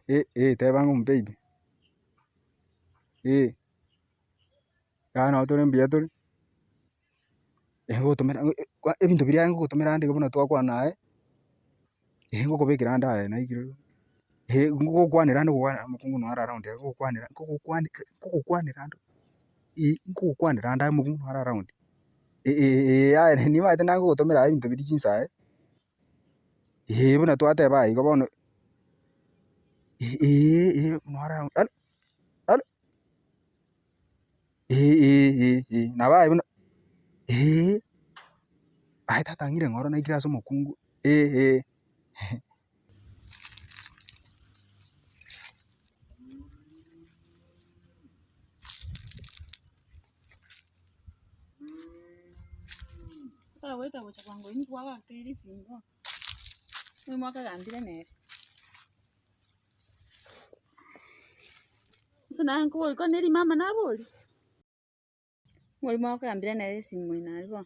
Eh eh teba ng'a omobaby, eh, yaya nabo tore mbuya tore, eh ngogotomera kwa ebinto biria ngogotomera ande iga buna twakwana aye, eh ngokobekera ande aye naikire eh ngogokwanera ande gokwana omokungu naro around iga ngogokwanera ngogokwane ngogokwanera ande eh ngogokwanera ande aye omokungu naro around, eh eh yaya nimanyete nagogotomera aye ebinto biria chinsa aye. Eeh buna twateba aye igo bono, eeh eeh mwara alo alo eeh eeh eeh eeh nabo aye buna eeh aye tata ng'ire ng'oro naikire ase omokungu eeh eeh. Otagoeta gocha kwango inwe kwagakeire esimi bono, onye mwakagambire nere. Gose naye nkobori kwani neri mama nabori? Ng'ori mwakagambire nere esimi moino aria bono.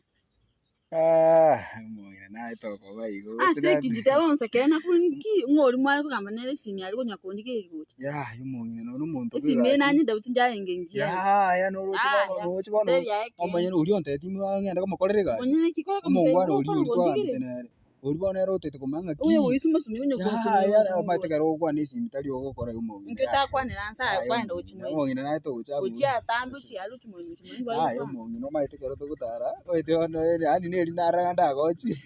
Omong'ina naye tokoba igo gose Ase eki inche teba onse ekero nakure nki, ng'ori mware kogamba nere esimi aria konya kondigereria gocha. Yaya omong'ina nonye omonto bwe Esimi eye egasi. nanye Daudi njarenge engiya inche. Yaya noroche bono Yaya, noroche bono tebi aye ekeene. omonyene oria ontebetie ng'a ng'ende komokorera egasi, Onye naki kore komotebia omongwana oria gokora oria twagambete kondigereria. nere. Oria bono nere otoete komanya ng'aki, Oyo goisuma sumi onye konsumia yaya gonsumia omanyete gocha. ekero ogokwana esimi tari ogokora iga omong'ina Intwe yaya. takwanera nse aye Yaya kwaenda gochia omong'ina, moino. omong'ina naye togocha abwo. Gochia atambe ochie aria gochia moino gochia moino Yaya bari omong'ina omanyete ekero togotara, omanyete bono yaani neri narora ndagochie,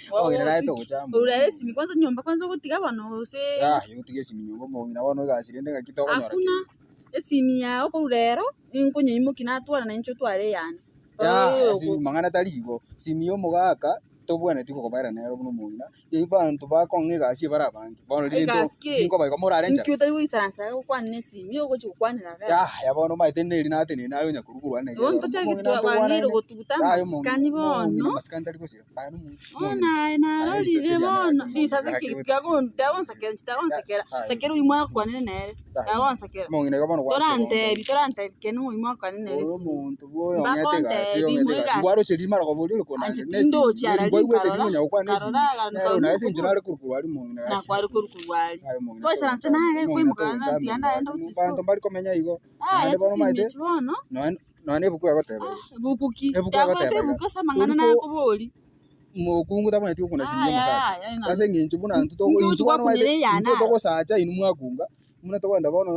omong'ina naye togocha amo. Korwa ere esimi kwanza nyomba kwanza ogotiga bono gose. Yaya ogotiga esimi nyomba omong'ina bono egasi rende ng'aki tokonyora Hakuna, kende. esimi yago korwa rero, ninkonyeimokia natwara na inche otware eyane. Yaya esimi mang'ana tari igo, esimi ya omogaka. tobwenereti kokobaera nere buna omong'ina, abanto bakong'a egasi ebare abange, bono rende Egasi ki? tinkoba igo morare nchara. Inki otari goisaransa iga gokwana na esimi, ogochi gokwanera iga. Yaya bono omanyete neri natenene nare onya korwa korwa nere Igo ntochake omong'ina twa- ntobwanane, kwang'eire gotuguta yaya amasikani omong'ina omong'ina bono. amasikani tari gosira, aye nomo- Bono omong'ina. aye Aye narorire risase riane bono, gaki risase omong'ina ki gaki tiagon tiagonsekera inche tiagonsekera, Aye. sekera oyio mwakwanire nere, tiagonsekera. Omong'ina igo bono gwasira Torantebi torantebi kende ng'a oyio mwakwanire nere Oyo esimi. omonto bwa oyo ong'ete egasi, Mbakontebi ong'ete moe egasi. egasi. Nkwaroche rimara koba oria ore konangeria Anche na esimi. tindochi Neri arari nkwaigwete nkarora, rimo onya gokwana esimi. nkarora Nere nkarora naye ase eng'encho nkoboria. nare korwa korwa aria omong'ina gaki. Nakware korwa korwa aria. Aye omong'ina Toisaranse togocha naye amo, omong'ina koimoka togocha amo tiga ndagende gaki. gochia Abanto isiko. mbari komenya igo. Yaya Naende bono chisimi omanyete, echi bono, nonye nonye na ebuku egoteba iga. buku ki? Ebuku Tiakorete egoteba iga, ebuku ase amang'ana tori ko nakoboria. mokungu tabwenereti gokuna esimi ya Yaya omosacha. yaya ng'a Ase eng'encho buna intwe togo inki intwe ogochi bono gwakunera omanyete eyane intwe aro? togosacha inwe mwakunga, buna tokogenda bono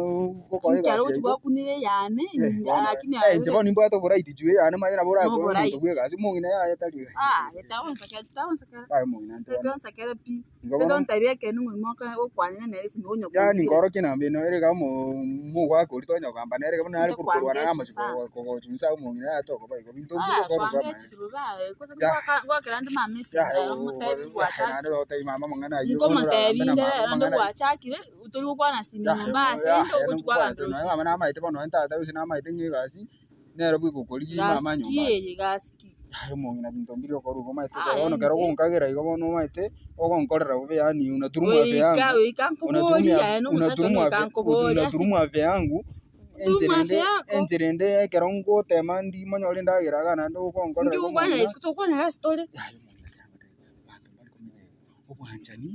gokora Inki aro egasi ogochi yaito. gwakunera eyane Eh, bono lakini eh, inche arure bono nimbwate oboraiti juu eyane manye nabo orakore omonto Noboraiti. bwa egasi, omong'ina yaya tari Yaya tagonsekera titagonsekera, Aye omong'ina intwe bono. titagonsekera pi. Igo bono Tontebie ekeene ng'a oimoke gokwanera nere esimi onya yaani kondigereria. nkorokia namba eno ere iga omo omogaka oria twanya kogamba nere iga buna nare korwa korwana Ntokwanga na echi sana. amachiko kogocha inse agwo omong'ina yaya tokoba igo binto Ah, mbire okorwa kwanga amaene. echi bobe aye, kwanza Yah. ngoaka ngoakera nde mama esimi Yaya rero motebi gwachakire. naende ogotebi mama amang'ana ayio bono oragambe Nkomotebi na inde mama rero ande amang'ana ayio. gwachakire, tori gokwana simi Yaya nyomba ase inde ogochi kwagambera Nonya gochia mama isiko. namaete bono nonya tata gose namaete ng'a egasi nere bweka okorigia mama Gasi ki nyomba. eye, gasi ki? Yaya omong'ina binto mbiri okorwa igo omanyete Yaya bono ekero inche. ogonkagera igo bono omanyete, ogonkorera bobe yaani unadhulumu afya Goika yangu, goika unadhulumu nkoborie aye na omosacha one unadhulumu goika afya nkoborie ase unadhulumu afya yangu, Dhulumu enchera afya ende yako. enchera ende ekero ngotema ndi monyore endagera iga naende ogonkorera Inki igo ogokwanera omong'ina. isiko togokwanera ase tore. Yaya omong'ina tiga ngotebi, abanto mbare komenya igo, obwanchani.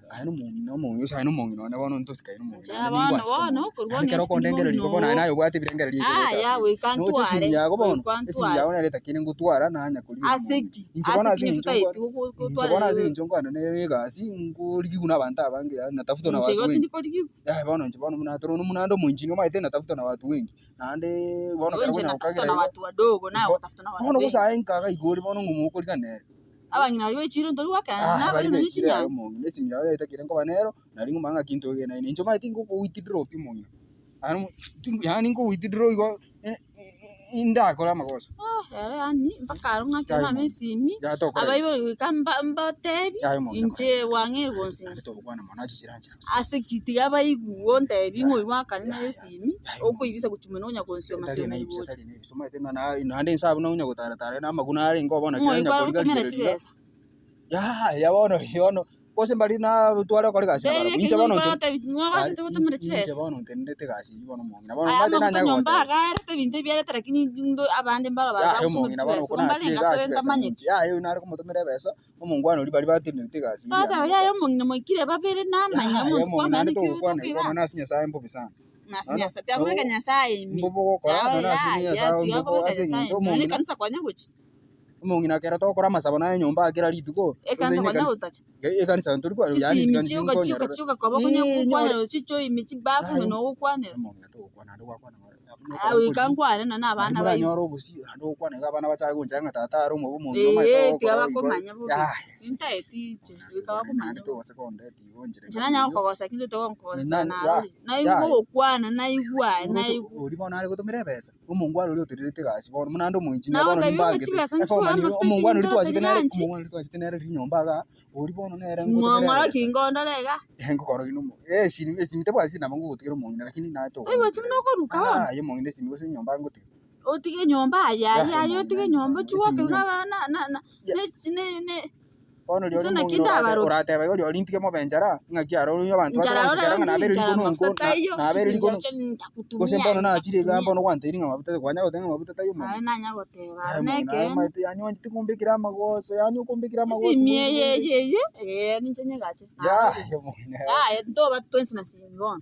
Aye nomong'ina omong'ina gose aye nomong'ina one bono ntosikaine omong'ina Inche naende bono ningwanchete bono, omong'ina. korwa Naende bono ekero inche tindi okondengereria mong'ina igo bono aye oo. naye obwate ebirengererio ebi gocha Yaya ase goika nocha esimi ntware, yago bono, goika esimi ntware. yago nere etakeire ngotwara nanya korigia Ase omong'ina. ki? Inche bono Ase ase ki eng'encho totaeti nkwa go- inche bono ase gotwara eng'encho nkwana nere egasi, ngorigiwa na abanto abange yaani natafutwa na Inche watu igo wengi. tindi korigiwa. Yaya bono inche bono buna tore buna ande omoinchini omanyete natafutwa na watu wengi, naende bono Igo ekero inche konya natafutwa gokagera na igo, watu wadogo naye igo ogotafutwa na watu bono gose wengi. aye nkaga igo ore bono ng'a omokoriga nere. Abang'ina baria b'echiro ntori goakerana Ah, nabare baria nonya b'echiro aye chinyanya. omong'ina, esimi yao yaetakire nkoba nero, nari ng'omanye ng'aki ntoegenaine. Inche omanyete nko withdraw pi omong'ina, yaani yaani nko withdraw igo indakore amagoso. Ah, ere yaani mpaka aro ng'akere Yaye mama omong'ina, esimi, yaya tokora igo. abaibori goika mba- mbatebi, Yaye omong'ina inche kora igo. bwang'eire gonsinya. Naende togokwana mono achichire anchera. Ase ki? Tiga baigwe ontebi ng'a oyio gwakane nere Yaya, esimi, yaya okoibisa gochia mwene onya konsioma Tari siomeri naibisa, gocha. tari naibisa omanyete buna na- naende inse abwo nonya gotara tara na amaguna arenge oo bono Ng'a ekero oyio onya kware gotomera korigereria iga, chibesa. yaya bono bono. Gose mbari tware gokora egasi na Tebi barabwo. Inche ekero bono nigo nte- ogotebi ng'o ogachete gotomera Inche chibesa. bono ntenenete egasi eywo bono omong'ina. Bono Aya omanyete amaguta nanyare nyomba gogotebia. iga arete ebinto ebi arete lakini ndo abande mbaro Yaya bagotomera omong'ina bono chibesa. oko nachire Mbarenge igaa tore chibesa ntamanyeti. ninche. Yaya oyio nare komotomera ebesa, omongwana oria baria batenenete egasi eywo Toteba yane yaya gokora. omong'ina moikire babere namanya Yaya omonto omong'ina kwamanya naende naki togokwana ogotoka igo igaa. nonya ase Nyasaye mbobe sana. Nase Nonya Nyasaye, tiga kobeka Nyasaye ime. mbobe ogokora nonya ase Yaya Nyasaye tiga mbobe kobeka ase Nyasaye eng'encho ime. Nonya omong'ina. ekanisa kwanya gochia. Omong'ina ekero togokora amasabo naye nyomba aa kera rituko, Ekanisa gose kwanya ekanisa gotacha. ekanisa ntori kwa yaani Chisimi chikanisa chioka chioka nkonyerera. chioka koba konya Ee, gokwanera nyore gose chichoime chibafu Yaye ime nogokwanera. omong'ina togokwana naende gwakwana Ah goika nkwane nonye na abana naende baino. moranyore obosie naende ogokwana iga abana bachake gonchaya ng'a tata are omobe omong'ina omanyete Eeh tiga ogokora igo bakomanya bobe. yaya. Nintaeti inche, goika bakomanye Naende bobe. togose kondeti igo inchera Inche nanyara gokogosa lakini tote gonkogosa narorire. Naigwa Yaya. ogokwana naigwa aye Oroche naigwa. oria bono are gotomera ebesa. Omongwana oria otererete egasi bono, buna ande omoengineer bono Nagotebi ng'a nimbangete, chibesa eformer nchikogora nigo amafuta omongwana oria echinto twachete ase nere lunch. omongwana oria twachete nere riria nyomba igaa, oria bono nere Ng'o ngotomera ng'ora ebesa. ki ngondore iga. Ngokora ki nomo esimi esimi tebwati nabo ngogotigera omong'ina lakini naye Oigweti buna okoruka bono? Yaya omong'ina esimi gose enyomba ngotiga. Otige enyomba aye aye Yaya aye otige omong'ina enyomba ochie esimi goakerwa na nyomba. aba na na na Ya. ne chi ne ne. Bono rirorio Gose naki omong'ina orate ndabaroke. orateba igo rirorio ntige mobe enchara, ng'aki aro onye abanto Nchara bache ore gosekera ng'a ore nabeire nchara riko mafuta nonko taiyo, nabeire riko chisemi no chiaye gose ntakutumia bono nachire igaa ntakutumia. bono gwantebiri ng'a mafuta kwanya goteba ng'a mafuta taiyo Aye omong'ina. nanya goteba Aye aro omong'ina aye nekeene. omanyete yaani oanchete kombekera amagoso yaani okombekera amagoso Esimi bobe eye bobe. eye eye, eh ninche nyegache Yaya narorire. omong'ina Yaya ntoba twensi na simi bono.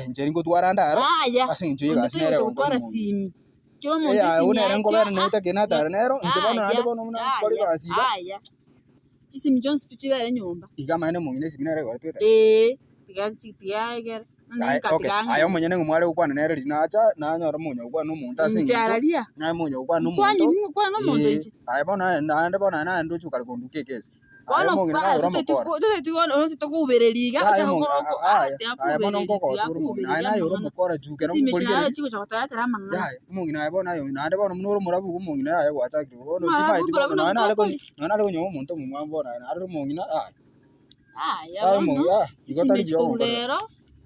inche ningotwara ande aro, Yaya, ase eng'encho ya onde egasi tari nere gocha gonkora gotwara omong'ina. simi. Kera omonto Yaya esimi oyio nere yaye nkobera ki naye ah, take natara nero, inche bono naende yaya bono buna nkore yaya egasi iga. yaya. Chisimi chionsi pi chibere nyomba. Iga amaene omong'ina esimi nere egoretwe etebe. Eeh, tiga chi tiga egere, nonye Aye nka okay, tiga aye ng'ende. omonyene ng'a mware gokwana nere riria nacha, nanyora omonya gokwana na omonto ase Inche eng'encho, araria, naye monya gokwana na nkwani omonto, ningokwana na omonto eh, inche. aye bono aye naende bono aye naende oche okare konduka ekesi. Aye Bono omong'ina naye ore toteti omokora. toteti bono tokoubereria iga, Yaya ocha omong'ina gokora oko aya, tiga aye bono koubereria, nkogosa tiga ore omong'ina, aye koubereria naye ore amang'ana. omokora juu ekero Chisimi echi naro nkorigereria, chigocha gotoretera amang'ana. yaya omong'ina aye bono aye naende bono buna ore omorabu iga omong'ina yaya gwachakire bono Omarabu timaeti mborabu bono nabwo nonye nare tokori. nonye nare konyora omonto omomwamu bono aye nare omong'ina yaya. Yaya Yaya bono, omong'ina ah, igo chisimi tari echi buya korwa ogonkorera. rero.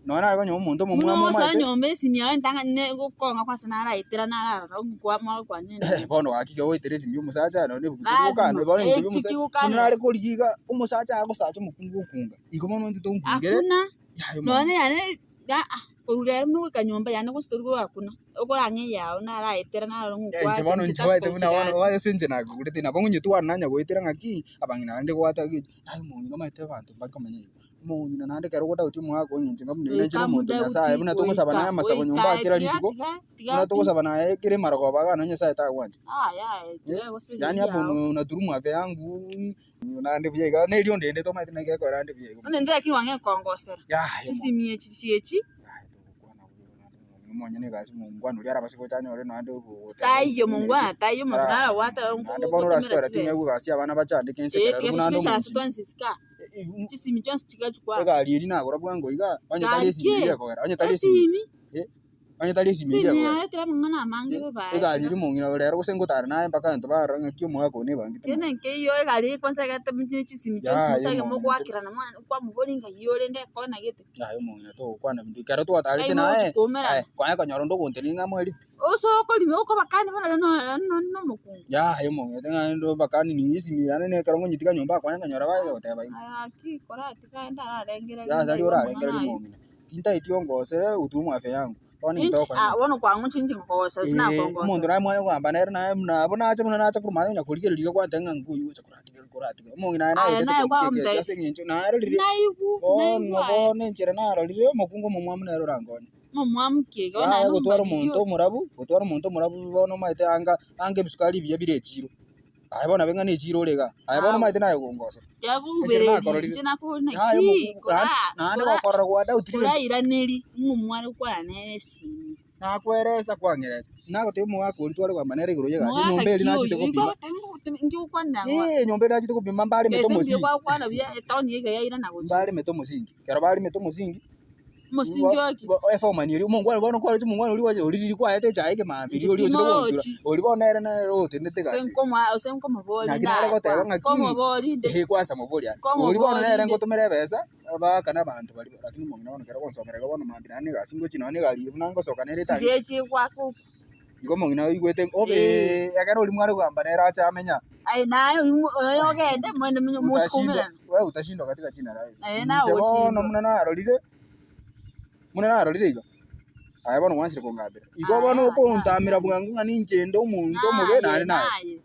Nonye nare konyora omonto Buna omomwamu ogosoa omanyete. nyomba esimi yaye entang'ani ne gokong'a kwase naraetera nararora ngokwa mwagokwanire nere. Bono gaki iga goetera esimi ya omosacha nonye na ebuku teri Lazima, gokana bono ebinto bia eti omosacha, buna kigokana. nare korigia iga omosacha agosacha omokungu okunga, igo bono intwe tonkungere, Hakuna, yaya nonye omong'ina. yane aa korwa rero buna goika nyomba yane gose tori goakuna, okorang'a eyao naraetera narora Inche ng'okwate bono inche inche omanyete tasi buna bono kochigasi. ase inche nakogurete nabo ng'onyetwara nanya goetera ng'aki, abang'ina bande gwata gaki, aye omong'ina omanyete abanto mbari komenya igo. Omong'ina naende ekero ogodauti omogaka oye inche buna inche Goika nomonto Nyasaye modauti, buna togosaba naye goika, amasabo nyomba goika kera tiga rituko, tiga tiga buna pi. togosaba naye kera emarogoba iga nonya Nyasaye tagwancha. Yaya tiga gose Yaani riria hapo yao. unaturumu afya yangu naende buya iga na erio ndende tomanyete naki gekogera ande buya iga. Bono intwe lakini wang'e kongosera, Yaya omong'ina. chisimi echi chiechi. Yaya togokwana buya naende omonyene egasi omongwana oria arabase gocha anyore naende ogoteba Taiyo mongwana taiyo omonto naragwate naende bono orasike nkogotomera ore ting'aigwa chibesa. egasi abana bachandeke inse Eeh ekero tiga buna ande tochie toisaranse omochie. twensi isiko aa. Chisimi chionsi chigachia kwasa. Egari eria nagora bwango iga, onye tari Gari esimi ki? eria ekogera, onye tari esimi, Esimi, eh, onye tari esimi eria esimi ekogera. yaretire amang'ana amange bobe aye Egari tiga. eria omong'ina ore rero gose ngotara naye mpaka abanto barora ng'aki omogaka one ebangete Kende mono. nkeiyo egari eye kwanza egete ne chisimi chionsi Yaya mosage omong'ina inche mogoakerana mwa kwamoboria ng'ai orende ekona gete. yaya omong'ina togokwana binto ekero twatarete Ngai mogochi naye, koumerana. aye kwanya konyora onde ogontenenia ng'a amoe lift. Ose okorima okobakani bono ere no omokungu. Yaya omong'ina ng'a ndo bakani ninya esimi yane na ekero ngonyetiga nyomba kwanya konyora bagoteba igo. Aye gaki koratiga aende ararengereria Yaya tari ndaigo amang'ana orarengereria ayio. omong'ina, tintaeti ongosere otwe omwafya yangu, bono Inche intokora ah bono kwang'uchire inche nkogosa gose Eeh, nakongosa. omonto naye mwanya kogamba nere naye buna abwo nacha buna nacha korwa maate konya korigereria iga gwantebia ng'a nkoywo gocha koratiga koratiga. Omong'ina aye Aye naetete naye koruta ekesi kwamotebia ase eng'encho narorire, naigwa bono naigwa aye. bono enchera narorire omokungu omomwamu nere orankonye. Nomwamuki iga Yaya naende gotwara omobariri omonto oyo. omorabu, gotwara omonto omorabu bono omanyete anga anga ebisukari ebiya bire echiro. Aye bono nabo ing'ana echiro ore igaa, aye bono Ao. omanyete naye gongosera. Enchera Yakogubereria nakororire. inche nakoboria Yaya naki omokungu kora naende kora gokorora gwa doubt gento. korairaneri ng'a omwana okwana nere esimi. Nakweresa kwang'eresa, nagotebia omogaka oria tware kogamba nere igoro y'egasi, Mogaka enyomba ki eria nachete oyo? Igo gopima. ogoteba ngogoteba inki ogokwanera ng'o? Eeh enyomba eria nachete gopima mbaremete Gese mbuya omosingi. gwakwana buya etown iga yairana gochia inse. Mbaremete omosingi, ekero baremete omosingi, Omosingi oki? eforeman eria omongwana bono kwarenge omongwana oria gwacha oria riria kwaete echae ekemambia Inche riria oria ochete gontura, timorochi. oria bono nere nere otenenete Gose egasi. nkomoa gose nkomoboria Naki nare ndaye goteba kwanza, ng'aki, nkomoboria inde. eeh kwanza moborie aye. Oria bono Nkomoboria nere inde. ngotomera ebesa, baakane abanto baria lakini omong'ina bono ekero ogonsomera iga bono mambia naende na egasi ngochia nonya na egari eye buna ngosoka nere etari. Tiga echi egoaka okwo. Igo omong'ina oigwete Eeh. obe ekero oria mware kogamba nere ache amenya. Aye naye oywo oyo ogende moende monye mochi Utashindwa, koumerana. wewe utashindwa katika jina la Yesu. Aye nawe Inche bono ogoshindwa. buna narorire, buna narorire iga, aye bono gwansire kongambera. Igo bono Aya, okontamera bwango ng'a ninche inde omonto omobe Naye, naende naye. naye.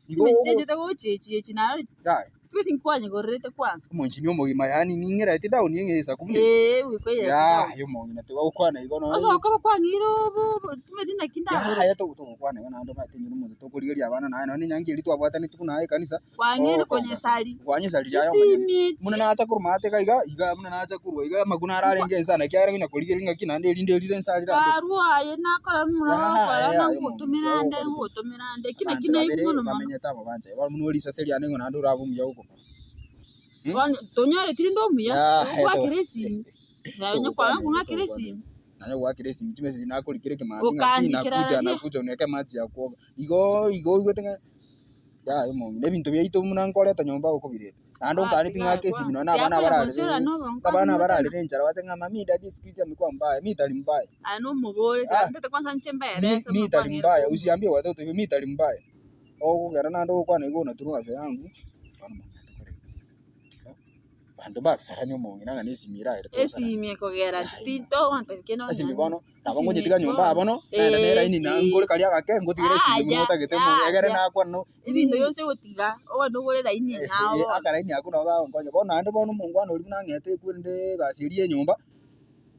Igo Chimesi ogo chiachete gocha echi echi narorire, yaya, tibeti nkwanyegorerete kwanza. omonchini omogima yaani ning'ereti down eng'esaku buna eye. Eeh goika Yaya, down. omong'ina tiga gokwana igo nonya Ase okoba kwang'eire obo obo timanyeti naki ndakore. Yaya togokwana igo naende omanyete inche nomonto tokorigereria abana naye nonya enyangi eria twabwataneti buna aye ekanisa, Kwang'eire ogokonga. konyesari, Kwanyesaririe aye omonyene. chisimi echi. Buna nacha korwa maate iga iga, iga buna nacha korwa iga amaguna aro arenge ense naki are konya korigereria ng'aki naende erinde erire ense arire ande. Barwa aye nakora buna Yaya ogokora aye na omonto ngogotomera tiga ande gokora ngogotomera ande, eki naki Abanto naigwa babere mono mono. bamenyete amo banchaine, bono buna orisase riane ng'o naende orabe omuya gokobua. Bono tonyoreti rinde omuya, Yaya ogoakera esimi, onye kwaba nkong'akera esimi. Naye ogoakera esimi chimessage nakorikera ekemambia ng'aki Okandikera nakuja raria. nakuja uniwekee maji ya kuoga. Igoo igo oigwete ng'a yaya omong'ina ebinto biaito buna nkoreta nyomba okobireta. Naende onkaneti ng'ake esimi nonye na abana bararere abana bararere enchara batebe ng'a mami daddy siku hizi amekuwa mbaya, mi tari mbaya. Aye nomobore, Ah. ntete kwanza inche Mi mberese mi tari buna mbaya, usiambie watoto hivyo mi tari mbaya. Okogenda naende ogokwana igo onaturwa afya yangu, bono omong'ina tokore ki? Abanto mbasarani omong'ina ng'a nesimi eragere tosarane. Esimi ekogera inche tintogontebia kende onye Esimi bono, nabo chisimi ngochetiga echi nyomba bono. aa bono, naenda na eraini na nkore karia agake ngotigere esimi buna Yaya, otagete mo egere yaya. nakwana no Ebinto bionsi ogotiga, ogende ogore eraini eng'ao bono. Akaraini akwo nabo kagonkonya. Bono naende bono omongwana oria buna ang'ete ekwerende egasi eria ya enyomba,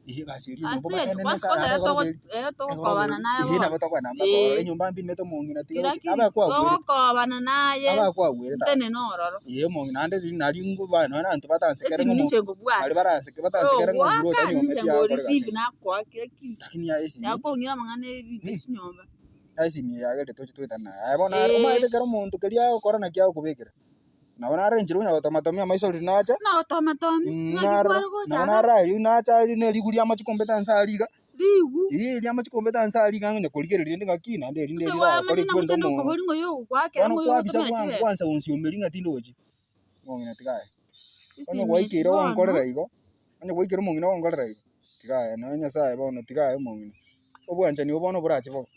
egasi eria ya Ase enyomba ere omanyete kwanza nene kwanza sana ere naende togo ekero ere togokobana naye Eeh bono. nabo tokoenda mpaka ororo, Eeh. enyomba mbimete omong'ina tiga Kera gochi keri abe akwagwerete. togokobana naye, Abe akwagwerete aa. ntenene ororo. Eeh omong'ina naende riria nari ngoba nonya na abanto batansekere Esimi ng'a omo ninche nkobwata. baria baranseke batansekere ng'a omomura Ogoaka otanyuometi ninche agakora egasi nkoreceive eye. nakoa kera kinto. Lakini aye esimi Yakong'ira amang'ana ebinto chinyomba. Aye esimi eye yagerire toche toetane naye. Aye bono naro Eeh. omanyete ekero omonto keria agokora naki agokobekera. Nabo naro enchera onya gotoma tomia amaiso riria nacha, Buna gotoma tomia, ng'aki narora kware gocha nabo iga. narora riria nacha riria na erigu ria amache kombeta nse aria iga. Rigu. Eeh ria amache kombeta nse aria iga ng'anya korigereria rende ng'aki naende erinde Gose riria kwamanya ragokora buna ekwende mochando omo okobori ng'a oyo ogogoakera bono ng'a oyo kwabisa ogotomera bwango chibesa. kwansa gonsiomeria ng'a tindochi, omong'ina tiga aye. Onye Chisimi echi gwaikeire bono. ogonkorera igo, onye gwaikeire omong'ina ogonkorera igo, tiga aye nonya nyasaye bono tiga aye omong'ina. Obwanchani obo bono borache bobe.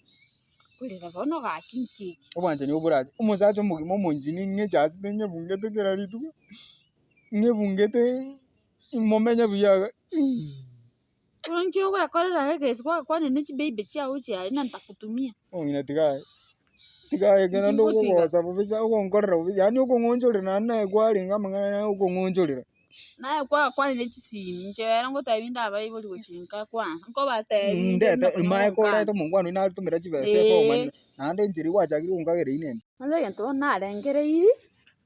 Korera bono gaki nki eke? Obwanchani obo borache, omosacha omogima omonchini ng'eche asete ng'ebungete kera rituko, ng'ebungete momenye buya iga. Bono nki ogoekorera egesi gwagakwanire ne chibaby chiago chiaye na ntakutumia. Omong'ina tiga aye, tiga aye ekero naende Nki ngotiga? okogosa bobe sa ogonkorera bobe yaani okong'onchorera naende naye kwarenge amang'ana naye okong'onchorera. Naye kwagakwanire chisimi, inche ere ngotebi inde abaibori gochia nka kwanza, nkobatebi inde Ndete buna konya mae gonkana. koreta omongwana oyio naretomera chibesa Eeh. eform naende enchera gwachakire gonkagera eyio nende. Bono egento bono narengereirie,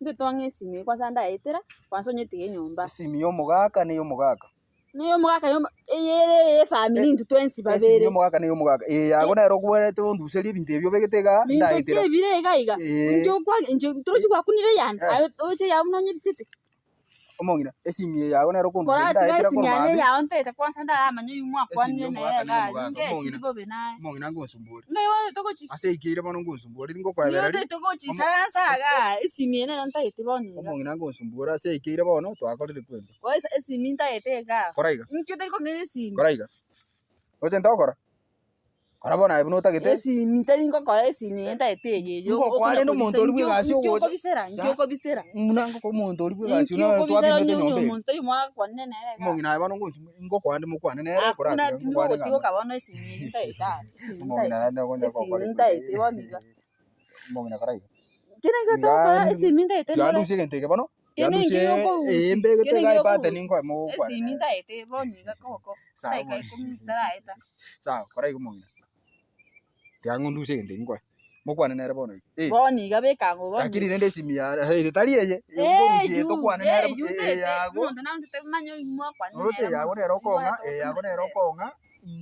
ntete ong'e esimi eye kwanza ndaetera, kwanza onyetige nyomba. Esimi ya omogaka na eya omogaka. Na ey'omogaka yoma eyere eye efamiri intwe twensi Esimi babere. y'omogaka na ey'omogaka, eye yago nere okobwenerete onduserie ebinto ebi obegete igaa, Minto ki ndaetera. ebire iga iga, Eeh. inche okwa inche torochi gwakunire eyane, Eh. aye oche eyao buna onyebisete. Omong'ina, esimi eye yago nere okonduseria Koratiga ndaetera esimi korwa yane mambia. eyao ntaete kwanza ndaramanye oywo Esimi mwakwanire naye y'omogaka na igaa ey'omogaka, ningechirie omong'ina, bobe naye. omong'ina ngonsumbore. Ng'ai otagete gochi? Ase eikeire bono ngonsumbore Nigo tingokoebereria, otagete gochisaransa igaa, esimi eye nero ntagete bono iga. omong'ina ngonsumbore ase eikeire bono twakorire kwenda. Bono esimi ntagete igaa. Kora iga. Inki otari kong'ina esimi? Kora iga. Roche ntogokora? Kora bono aye buna otagete. Esimi ntari ngokora esimi eye ntagete eye eye Ngokwa rende omonto oria bw'egasi Inki ogocha. okobisera? Inki okobisera? Buna ngokwa omonto oria bw'egasi Inki buna okobisera twabimete onye nyomba onye eye. omonto tari mwakwanire nere igaa. Omong'ina aye bono ngochi ngokwa nde mokwane nere Hakuna koratiga tindi ngokwane gogotiga ng'a okaba bono esimi eye ntagete aa. Esimi omong'ina ntagete. naende okonya gokora Esimi ntagete bono iga. Omong'ina kora iga. Kere ekero togokora esimi ntagete Tiga ndore. ndusie egento eke bono. Kende Yandusie inki okorusia, ee mbegete kende iga inki ipate okorusia, ninkoe mogokwana esimi nere. ntaete bono iga koboko, Sawa chidaeka bono. ikomi chitaraeta. Sawa, kora iga omong'ina. Tiga ngondusie egento eke nkoe. Mokwane nere bono iga. Eh. Bono iga beka ang'o bono Lakini iga. rende esimi yane eh tari eye, nkorusia Eywo, tokwane nere eywo eye ntaete, yago. omonto nantete manye oywo mwakwanire Oroche nere eyago mono, nere okong'a, nigo eyago arete nere gotomera chibesa. okong'a,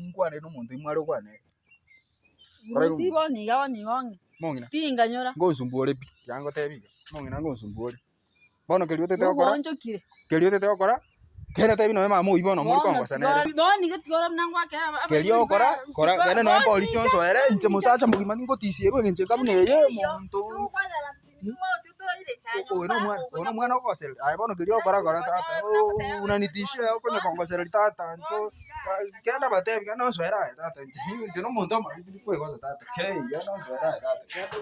nkwane na omonto oyio mware gokwana nere. Kora iga Rusia bono iga bono iga ong'e, Omong'ina, tinganyora. ngonsumbua pi, tiga ngotebi iga, omong'ina ngonsumbua ore. Bono keria otete gokora, Gwaonchokire. keria otete gokora, kera tebi nonye mama oyio bono mori Bono kongosa nere. tiga bono iga tiga ore buna ngoakera aba- Keria abaibori ogokora, ba- kora tiga genda nonye bono polisi iga, onsoere, inche bono iga. mosacha mogima ngotisiegwe eng'encho enga buna eye, omonto Togokwanera abanto Oyo na omwana, oyo na omwana ogosereria, aye bono keria ogokora kora tata unanitishia okonya kongosereria tata intwe kenda batebi kenda onsoere aye tata inche inche na omonto omobe tindi koegosa tata kei kenda onsoere aye tata kenda.